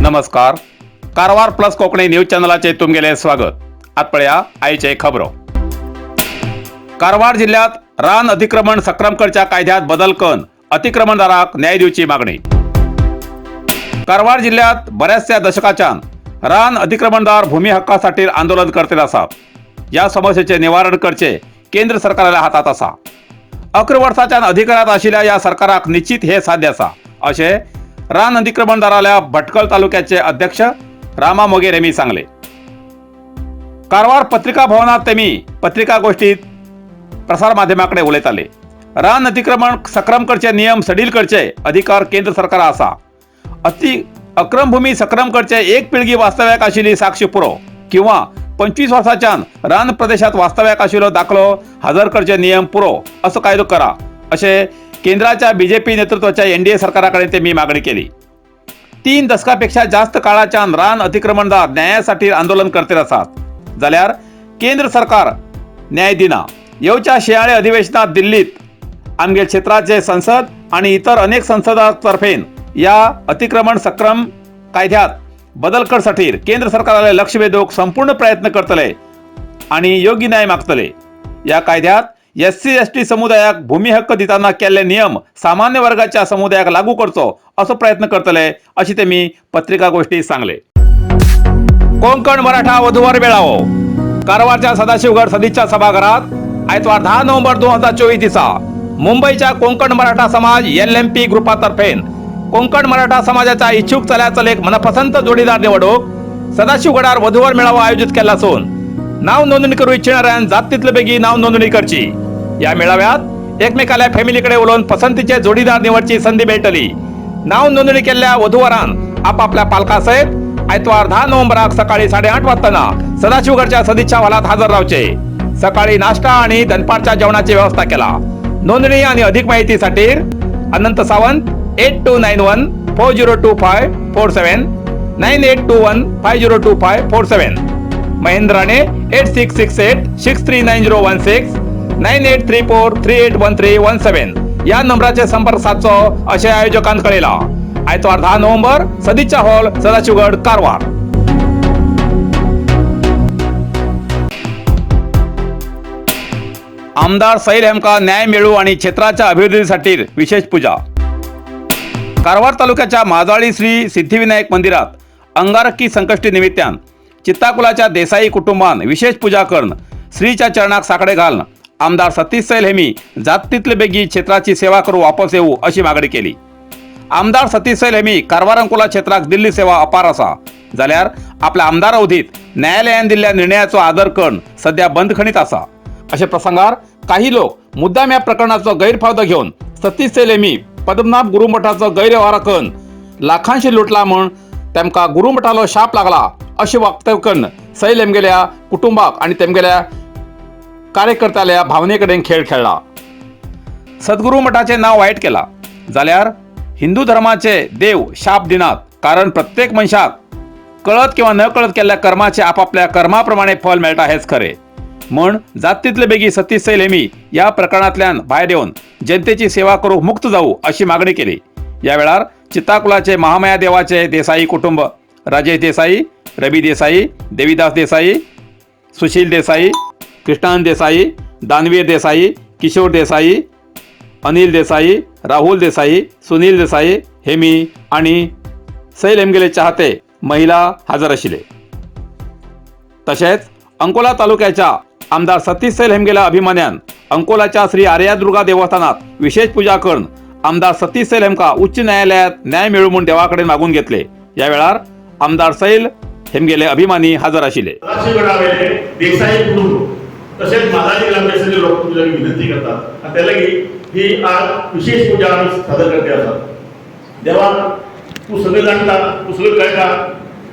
नमस्कार, Karwar plus Konkani news चॅनलाचे तुमगेले स्वागत. आत पळया आयचे खबरो. कारवार जिल्ह्यात रान अतिक्रमण सक्रम करच्या कायद्यात बदल करून अतिक्रमणदाराक न्याय दिवची मागणी. कारवार जिल्ह्यात बऱ्याचशा दशकाच्यान रान अतिक्रमणदार भूमी हक्कासाठी आंदोलन करते आसात. या समस्येचे निवारण करचे केंद्र सरकाराच्या हातात आसा. 11 वर्साच्यान अधिकारात आशिल्ल्या या सरकाराक निश्चित हे साध्य आसा, अशें रान अतिक्रमणदाराल्या भटकळ तालुक्याचे अध्यक्ष रामा मोगेर हेमी सांगले. कारवार पत्रिका भवनात तेमी पत्रिका गोष्टीत प्रसार माध्यमाकडे उलयताले. रान अतिक्रमण सक्रम करचे नियम सडील करचे अधिकार केंद्र सरकार आसा. अति अक्रम भूमी सक्रम करचे एक पिळगी वास्तव्याक आशिल्ली साक्ष पुरो किंवा 25 वर्साच्यान रान प्रदेशात वास्तव्याक आशिल्लो दाखलो हजर करचे नियम पुरो असो कायदो करा, अशें केंद्राच्या बीजेपी नेतृत्वाच्या एनडीए सरकाराकडे तेमी मागणी केली. 3 दशकापेक्षा जास्त काळाच्यान रान अतिक्रमणदार न्यायासाठी आंदोलन करते आसात, जाल्यार केंद्र सरकार न्याय दिना. येवच्या शियाळे अधिवेशनात दिल्लीत आमगे क्षेत्राचे संसद आणि इतर अनेक संसदातर्फेन या अतिक्रमण सक्रम कायद्यात बदल करसाठी केंद्र सरकाराला लक्ष वेधूक संपूर्ण प्रयत्न करतले आणि योग्य न्याय मागतले. या कायद्यात एस सी, एस टी समुदायाक भूमी हक्क दिताना केल्ले नियम सामान्य वर्गाच्या समुदायाक लागू करचो असो प्रयत्न करतले, अशी तेमी पत्रिका गोष्टी सांगले. कोंकण मराठा वधूवर मेळावो. कारवारच्या सदाशिवगड सदिच्छा सभागृहात आयतवार 10 नोव्हेंबर 2024 दिसा मुंबईच्या कोंकण मराठा समाज एलएमपी ग्रुपातर्फे कोंकण मराठा समाजाच्या इच्छुक चल्या चलेक मनपसंत जोडीदार निवडूक सदाशिवगडार वधूवर मेळावा आयोजित केला असून नाव नोंदणी करू इच्छिणाऱ्यान जात तितले बेगी नाव नोंदणी करची. या मेळाव्यात एकमेकाल्या फॅमिलीकडे उलोवन पसंतीचे जोडीदार निवडची संधी मेळटली. नाव नोंदणी केल्ल्या वधूवरान आपापल्या पालकासयत आयतवार 10 नोव्हेंबराक सकाळी 8:30 वाजताना सदाशिवगडच्या सदिच्छा हॉलात हजर रावचे. सकाळी नाश्ता आणि दनपारच्या जेवणाची व्यवस्था केला. नोंदणी आणि अधिक माहितीसाठी अनंत सावंत, 8291402547, 9821502547, महेंद्र राणे, 8668639016, 9834381317 या नंबराचे संपर्क साधचो असे आयोजकान कळयला. आयतवार 10 नोव्हेंबर, सदिच्छा हॉल, सदाशिवगड, कारवार. आमदार सैल हेमका न्याय मिळू आणि क्षेत्राच्या अभिवृद्धीसाठी विशेष पूजा. कारवार तालुक्याच्या माजाळी श्री सिद्धिविनायक मंदिरात अंगारकी संकष्टी निमित्तान चित्ताकुलाच्या देसाई कुटुंबान विशेष पूजा करून श्रीच्या चरणाक साकडे घालून आमदार सतीश सैल हेमी जात तितले बेगी क्षेत्राची सेवा करू वापस येऊ अशी मागणी केली. आमदार सतीश सैल हेमी कारवार अंकोला क्षेत्राक दिल्ली सेवा अपार असा, जाल्यार आपल्या आमदार अवधीत न्यायालयान दिल्ल्या निर्णयाचो आदर करून सध्या बंदखणीत आसा. अशा प्रसंगार काही लोक मुद्दाम या प्रकरणाचो गैरफायदो घेवन सतीश सैल हेमी पद्मनाभ गुरुमठाचो गैरव्यवहार करून लाखांशी लुटला म्हूण तेमकां गुरुमठालो शाप लागला अशें वक्तव्य करून सैल हेमगेल्या कुटुंबाक आणि तेमगेल्या कार्यकर्त्याल्या भावने कडेन खेळ खेळला. सद्गुरू मठाचे नाव वायट केला, जाल्यार हिंदू धर्माचे देव शाप दिनात, कारण प्रत्येक मनशाक कळत किंवा न कळत केल्ल्या कर्माचे आपापल्या कर्माप्रमाणे फल मेळटा हेच खरे. म्हण जात तितले बेगी सतीश सैल हेमी या प्रकरणांतल्यान भायर येवन जनतेची सेवा करूंक मुक्त जावू अशी मागणी केली. या वेळार चित्ताकुलाचे महामाया देवाचे देसाई कुटुंब, राजेश देसाई, रवी देसाई, देवीदास देसाई, सुशील देसाई, कृष्णानंद देसाई, दानवीर देसाई, किशोर देसाई, अनिल देसाई, राहुल देसाई, सुनील देसाई हेमी आणि सैल हेमगेले चाहते महिला हजर आशिल्ले. तशेंच अंकोला तालुक्याच्या आमदार सतीश सैल हेमगेल्या अभिमान्यान अंकोलाच्या श्री आर्यादुर्गा देवस्थानात विशेष पूजा करून आमदार सतीश सैल हेमका उच्च न्यायालयात न्याय मेळू म्हूण देवा कडेन मागून घेतले. या वेळार आमदार सैल हेमगेले अभिमानी हजर आशिल्ले. सदाशिवगडावेले देसाई कुटुंब तसेच माजाळी ग्रामचे सगळे लोक तुमच्या विनंती करतात आणि त्या लगी ही आज विशेष पूजा आम्ही सादर करते आसात. देवा, तू सगळं जाणता, तू सगळं कळटा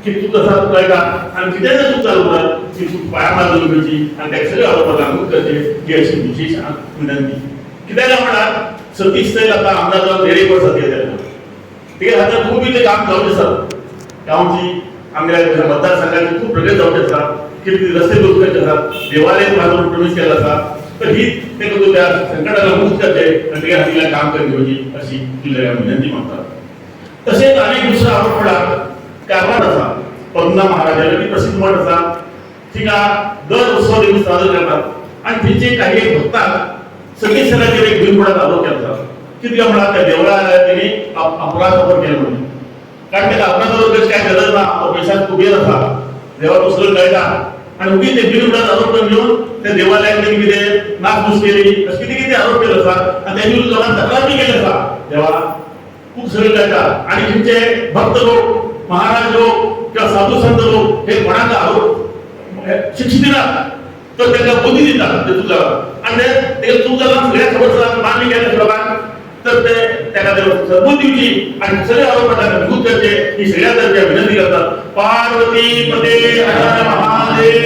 की तूं कसा कळटा आणि कितें जर चूक चालू उरत की तूं पांयां मारून घेवची आणि ताका सगळे आरोप करचे ही अशी विशेष विनंती. कित्याक काय म्हळ्यार सतीश सैल आतां आमदार जावन देड एक वर्सां गेले. तेगे खातीर खूब इतलें काम जावचें आसा. गांवची, आमच्या मतदारसंघाची खूब प्रगती जावची आसा. कितें रस्ते दुरुस्त करचे आसात, देवालय बांदून प्रवेश केल्लो आसा, तर ही ते करून त्या संकटाला मुक्त करचे आणि तेगे खातीर काम करून घेवची अशी तुझ्या विनंती मागतात. तसेच अनेक दुसरा आरोप पडा. कारवार आसा पद्मना महाराजाली प्रसिद्ध मठ आसा. थिंगा दर उत्सव दिवस साजरो करतात आणि थंयचे काही एक भक्तांक सगळी सगळ्याचेर एक भीमपुडात आरोप केला. कितक्या म्हणा त्या देवळा तेणी अपराध वापर केलो म्हणून, कारण ताका अपराध करची काय गरज ना, तो पैशात कुबेर आसा, देवाक सगळं कळटा. आणि उगीच ते बिनबुडात आरोप करून घेऊन त्या देवालयात त्यांनी कितें नासधूस केली अशें कितें कितें आरोप केलो आसा आनी तेजे विरुद्ध लोकांनी तक्रार बी केली आसा. देवा खूब सगळें कळटा आणि थंयचे भक्त लोक, महाराज लोक किंवा साधू संत लोक हे कोणाक आरोप शिक्षा दिनात तर तांकां बुद्धी दितात ते चूक जाला आनी ते चूक जाला सगळ्यांक खबर आसा, मान्य केलें लोकांक तर ते ताका ते सद्बुद्ध दिवची आणि सगळे आरोप ताका निवृत्त करचे ही सगळ्या तर्फे विनंती करतात. पार्वती पते हर महादेव.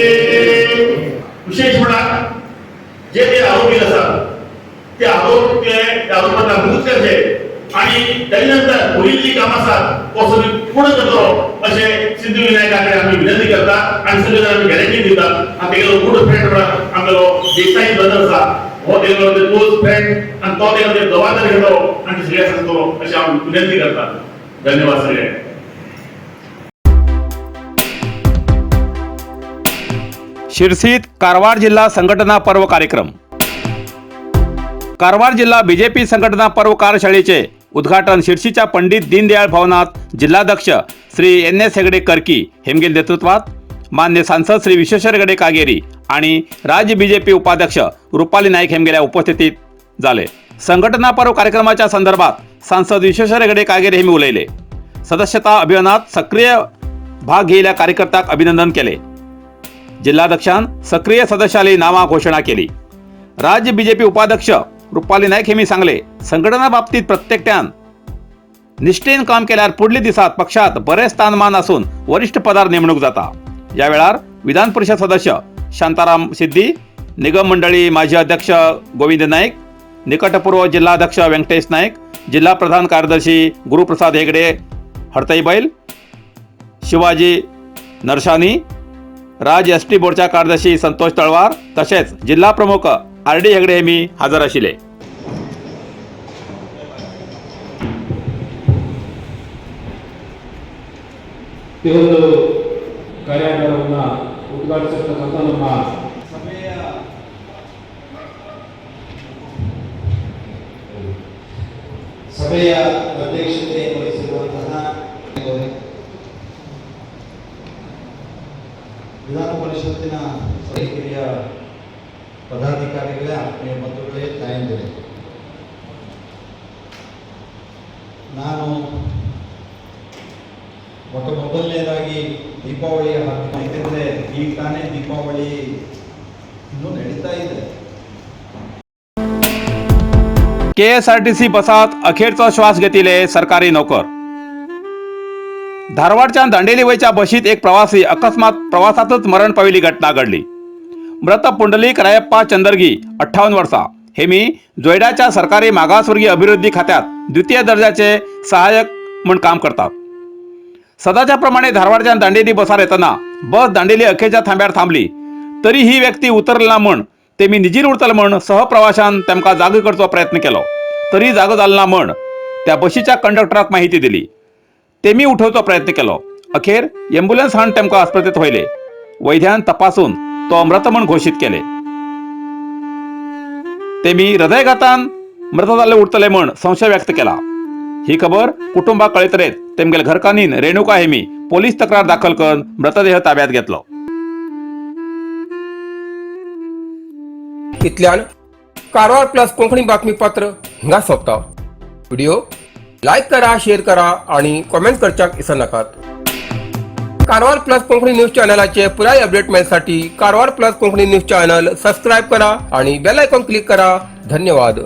विशेष म्हळ्यार जे ते आरोपी आसात ते आरोप ते त्या आरोपांना निवृत्त करचे आणि त्याच्या नंतर पुढील जी कामं आसात तो सगळी पूर्ण करतलो अशें सिद्धिविनायका कडेन आमी विनंती करता आनी सगळे जाण आमी गॅरंटी दितात. आनी तेगेलो गुड फ्रेंड म्हळ्यार आमगेलो देसाई ब्रदर्स आसा, हो तेगेलो क्लोज फ्रेंड आनी तो तेगेलो जबाबदारी घेतलो आनी सगळ्या सांगतलो अशें हांव विनंती करता. धन्यवाद सगळ्यांक. शिरसीत कारवार जिल्हा संघटना पर्व कार्यक्रम. कारवार जिल्हा बीजेपी संघटना पर्व कार्यशाळेचे उद्घाटन शिरसीच्या पंडित दीनदयाळ भवनात जिल्हाध्यक्ष श्री एन एस हेगडे करकी हेमगेल नेतृत्वात मान्य सांसद श्री विश्वेश्वर हेगडे कागेरी आणि राज्य बीजेपी उपाध्यक्ष रुपाली नाईक हेमगेल्या उपस्थितीत झाले. संघटना पर्व कार्यक्रमाच्या संदर्भात सांसद विश्वेश्वर हेगडे कागेरी हेमी उलयले. सदस्यता अभियानात सक्रिय भाग घेयल्या कार्यकर्त्याक अभिनंदन केले. जिल्हाध्यक्षान सक्रिय सदस्याली नावा घोषणा केली. राज्य बीजेपी उपाध्यक्ष रुपाली नाईक हेमी सांगले, संघटना बाबतीत प्रत्येकट्यान निष्ठेन काम केल्यार पुढले दिसात पक्षात बरे स्थानमान असून वरिष्ठ पदार नेमणूक जाता. या वेळार विधान परिषद सदस्य शांताराम सिद्धी, निगम मंडळी माजी अध्यक्ष गोविंद नाईक, निकटपूर्व जिल्हाध्यक्ष व्यंकटेश नाईक, जिल्हा प्रधान कार्यदर्शी गुरुप्रसाद हेगडे हडतईबैल, शिवाजी नरशानी, राज एस टी बोर्डच्या कार्यदर्शी संतोष तळवार तसेच जिल्हा प्रमुख आर डी हेगडे हेमी हजर आशिल्ले. ಈ ಒಂದು ಕಾರ್ಯಾಗಾರವನ್ನು ಉದ್ಘಾಟಿಸಿರ್ತಕ್ಕಂಥ ನಮ್ಮ ಸಭೆಯ ಅಧ್ಯಕ್ಷತೆ ವಹಿಸಿರುವಂತಹ ವಿಧಾನ ಪರಿಷತ್ತಿನ ಹಿರಿಯ ಪದಾಧಿಕಾರಿಗಳೇ, ಆತ್ಮೀಯ ಬಂಧುಗಳೇ, ತಾಯಂದಿರೇ, ನಾನು ಮೊಟ್ಟ ಮೊದಲನೇದಾಗಿ ದೀಪಾವಳಿಯ ಹಬ್ಬ, ಏಕೆಂದರೆ ಈಗ ತಾನೇ ದೀಪಾವಳಿ ಇನ್ನೂ ನಡೀತಾ ಇದೆ. केएसआरटीसी बसात अखेरचा श्वास घेतिले सरकारी नोकर. धारवाडच्या दांडेली वयच्या बशीत एक प्रवासी अकस्मात प्रवासातच मरण पाविली घटना घडली. मृत पुंडलिक रायप्पा चंदरगी 58 वर्सा हे मी जोयडाच्या सरकारी मागासवर्गीय अभिवृद्धी खात्यात द्वितीय दर्जाचे सहाय्यक म्हूण काम करतात. सदाच्या प्रमाणे धारवाडच्या दांडेली बसार येताना बस दांडेली अखेरच्या थांब्यार थांबली तरी ही व्यक्ती उतरली ना म्हण ते मी निजीर उरतले म्हण सहप्रवाशान तेमकां जागो करचो प्रयत्न केलो तरी जागो जालो ना म्हण त्या बशीच्या कंडक्टराक माहिती दिली. तेमी उठोवचो प्रयत्न केलो. अखेर एम्ब्युलन्स हाडून तेमकां आस्पत्रेंत व्हयले. वैद्यान तपासून तो मृत म्हण घोशीत केले. तेमी हृदयघातान मृत जाल्ले उरतले म्हण संशय व्यक्त केला. ही खबर कुटुंबाक कळयतरेच तेमगेले घरकान्नीन रेणुका हेमी पोलीस तक्रार दाखल करून मृतदेह ताब्यात घेतलो. इतल्यान कारवार प्लस कोंकणी बातमीपत्र हिंगा सोंपता. व्हिडिओ लायक करा, शेअर करा आणि कॉमेंट करच्याक विसरनाकात. कारवार प्लस कोंकणी न्यूज चॅनलाचे पुराय update मेळसाठी Karwar plus Konkani news channel subscribe करा आणि बेल आयकॉन क्लिक करा. धन्यवाद.